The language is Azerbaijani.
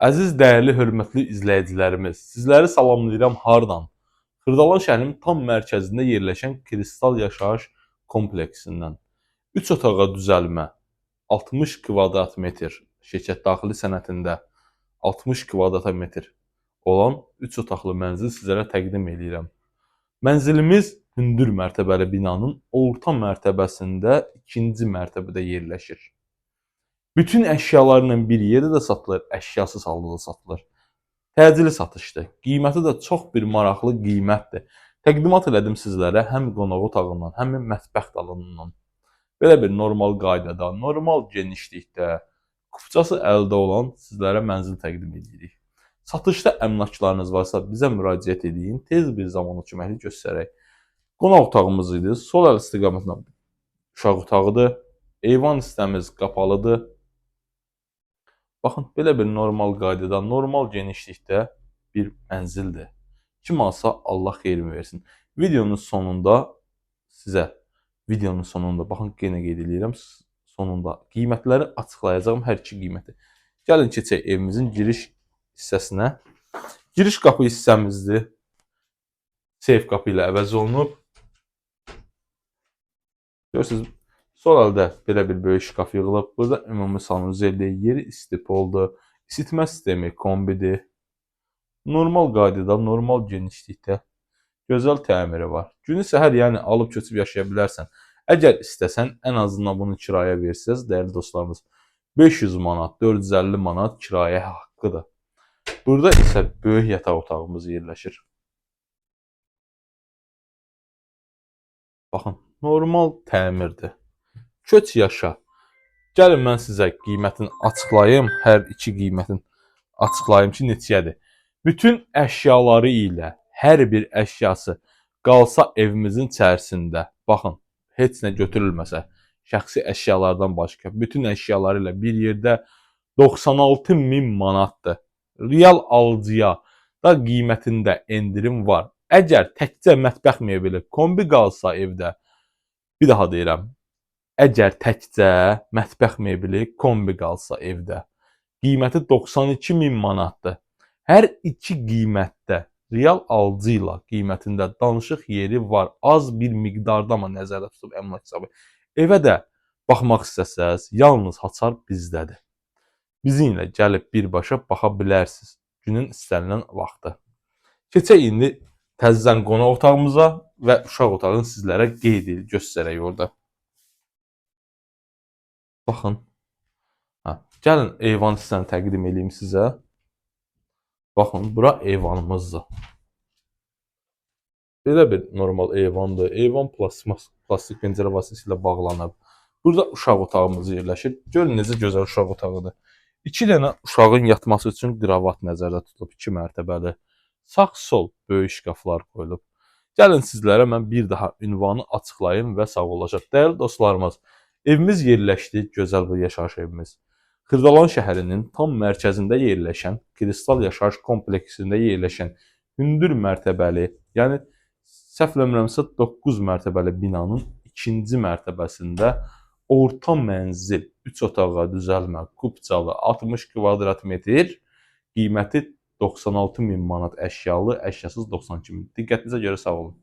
Əziz, dəyərli, hörmətli izləyicilərimiz, sizləri salamlayıram hardan? Xırdalan şəhərinin tam mərkəzində yerləşən Kristal Yaşayış kompleksindən. 3 otağa düzəlmə, 60 kvadrat metr, şirkət daxili sənətində 60 kvadrat metr olan 3 otaqlı mənzil sizlərə təqdim eləyirəm. Mənzilimiz hündür mərtəbəli binanın orta mərtəbəsində, ikinci mərtəbədə yerləşir. Bütün əşyaları ilə bir yerdə də satılır, əşyasız halda da satılır. Təcili satışdır. Qiyməti də çox bir maraqlı qiymətdir. Təqdimat elədim sizlərə həm qonaq otağından, həm də mətbəx dalından. Belə bir normal qaydada, normal genişlikdə, kupçası əldə olan sizlərə mənzil təqdim edirik. Satışda əmlaklarınız varsa bizə müraciət edin. Tez bir zamanda köməklik göstərək. Qonaq otağımız idi. Sol əl istiqamətində uşaq otağıdır. Eyvan hissəmiz qapalıdır. Baxın, belə bir normal qaydada, normal genişlikdə bir mənzildir. Kim alsa Allah xeyrini versin. Videonun sonunda sizə, videonun sonunda, baxın yenə qeyd eləyirəm, sonunda qiymətləri açıqlayacağam, hər iki qiyməti. Gəlin keçək evimizin giriş hissəsinə. Giriş qapı hissəmizdir. Seyf qapı ilə əvəz olunub. Görürsünüz, sol əldə belə bir böyük şkaf yığılıb. Burada ümumi sanuzelli, yeri istipoldur. İsitmə sistemi kombidir. Normal qaydada, normal genişlikdə gözəl təmiri var. Günü səhər yəni alıb köçüb yaşaya bilərsən. Əgər istəsən, ən azından bunu kirayə versəz, dəyərli dostlarımız, 500 manat, 450 manat kirayə haqqıdır. Burada isə böyük yataq otağımız yerləşir. Baxın, normal təmirdir. Köç yaşa. Gəlin mən sizə qiymətini açıqlayım. Hər iki qiymətin açıqlayım ki, neçəyədir. Bütün əşyaları ilə hər bir əşyası qalsa evimizin içərisində, baxın, heç nə götürülməsə, şəxsi əşyalardan başqa bütün əşyaları ilə bir yerdə 96 min manatdır. Real alıcıya da qiymətində endirim var. Əgər təkcə mətbəx mebeli, kombi qalsa evdə, bir daha deyirəm, əgər təkcə mətbəx mebeli, kombi qalsa evdə, qiyməti 92 min manatdır. Hər iki qiymətdə real alıcı ilə qiymətində danışıq yeri var. Az bir miqdarda amma nəzərdə tutub əmlak hesabı. Evə də baxmaq istəsəz, yalnız haçar bizdədir. Bizimlə gəlib birbaşa baxa bilərsiniz günün istənilən vaxtı. Keçək indi təzədən qonaq otağımıza və uşaq otağını sizlərə qeyd edib göstərək orada. Baxın. Hə, gəlin eyvan hissəni təqdim eləyim sizə. Baxın, bura eyvanımızdır. Belə bir normal eyvandır. Eyvan plastik pəncərə vasitəsilə bağlanıb. Burada uşaq otağımız yerləşir. Görün necə gözəl uşaq otağıdır. İki dənə uşağın yatması üçün kravat nəzərdə tutulub, 2 mərtəbəli. Sağ-sol böyük şkaflar qoyulub. Gəlin sizlərə mən bir daha ünvanı açıqlayım və sağollaşaq. Dəyərli dostlarımız, evimiz yerləşdi, gözəl bir yaşayış evimiz. Xırdalan şəhərinin tam mərkəzində yerləşən, Kristal Yaşayış kompleksində yerləşən hündür mərtəbəli, yəni səhv eləmirəmsə 9 mərtəbəli binanın ikinci mərtəbəsində orta mənzil, 3 otağa düzəlmə, kupçalı, 60 kvadrat metr, qiyməti 96 min manat əşyalı, əşyasız 92 min. Diqqətinizə görə sağ olun.